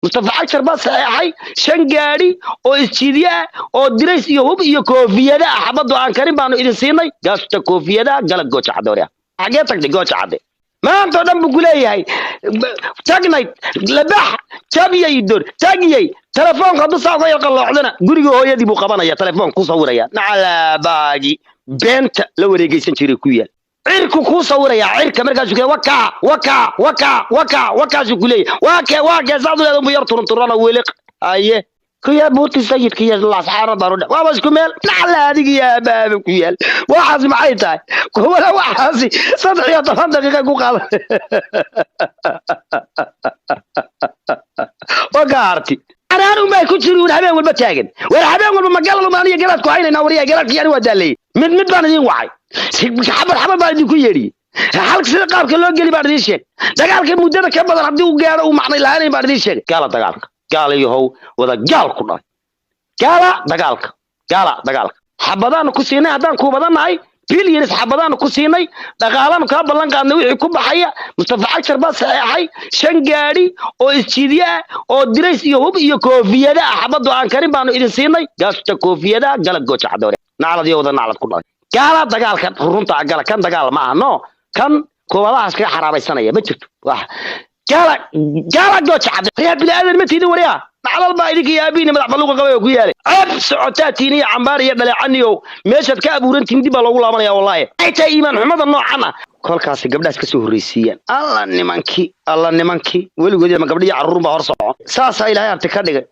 Mustafa Cagshar baa saxeexay 5 gaadhi oo isjiidye ah oo dirays iyo hub iyo koofiyada ah, xabaddu aan karin baanu idin siinay. Gaasta koofiyada gala Gooja Cadde, waryaa xagee tagtay Gooja Cadde? Maanta oo dhan buu ku leeyahay tagnay labax jabiyay dor tagyay. Telefoonka hadduu saa uga yar qalloocdana guriga hooyadii buu qabanaya, telefoon ku sawiraya. Nacalaabaagi beenta la wareegeysan jiray ku yaal cirku kuu sawiraya cirka, markaasuu ku wakaa wakaa wakaa wakaa wakaasuu ku leeyahay waa kee waa kee saad u leedahay buu yar turunturana weliq aye ku yaal buurti sayidka iyo lasxaana baan u dhe waaba isku meel. Nacla adiga iyo aabaaba ku yaal. Waxaas maxay tahay? Kuwana waxaasi 13 daqiiqa ku qaadan wakaa harti anaan unbaa ku jiri uun habeen walba taagan. War habeen walba magaalada umaan iyo galaad ku haynaynaa. Waryaa galaadkii ani waa daaleeyey, mid mid baan idin wacay, xabad xabad baan idinku yeedhiyey, halka sida qaabka loo geli baan idiin sheegay. Dagaalka muddada ka badan haddii uu gaadho uu macnay lahaanayn baan idiin sheegay. Gaala dagaalka, gaala yahow wada gaal ku dhalay, gaala dagaalka, gaala dagaalka. Xabadaanu ku siinay haddaan kuu badannahay, billions xabadaanu ku siinay, dhaqaalaanu kaa ballan qaadnay wixii ku baxaya. Mustafa Cagshar baa saxeexay 5 gaadhi oo isjiidye ah oo dirays iyo hub iyo koofiyada ah, xabaddu aan karin baanu idin siinay. Gaasta koofiyada gala Gooja Cadde, naclad iyo wada naclad ku dhalay. Gaala dagaalka runta gala, kan dagaal ma aha no, kan koobadahaas kaga xaraabaysanaya ma jirto. Gaala gaala Gooja Cadde, waryaa bini aadan ma tiidin, waryaa naclal baa idinka iyo aabihiina madax balluuqa qabay oo ku yaalay. Ceeb socotaa tiini iyo cambaar iyo dhaleecaniyo meeshaad ka abuurantiin dib baa loogu laabanaya. Wallaahi ay tahay iimaan xumada noocan ah kolkaasi gabdhahaas ka soo horreysiiyaan. Alla nimankii, alla nimankii weligood ama gabdhiyo carruur baa hor soco, saasaa Ilaahay abti ka dhigay.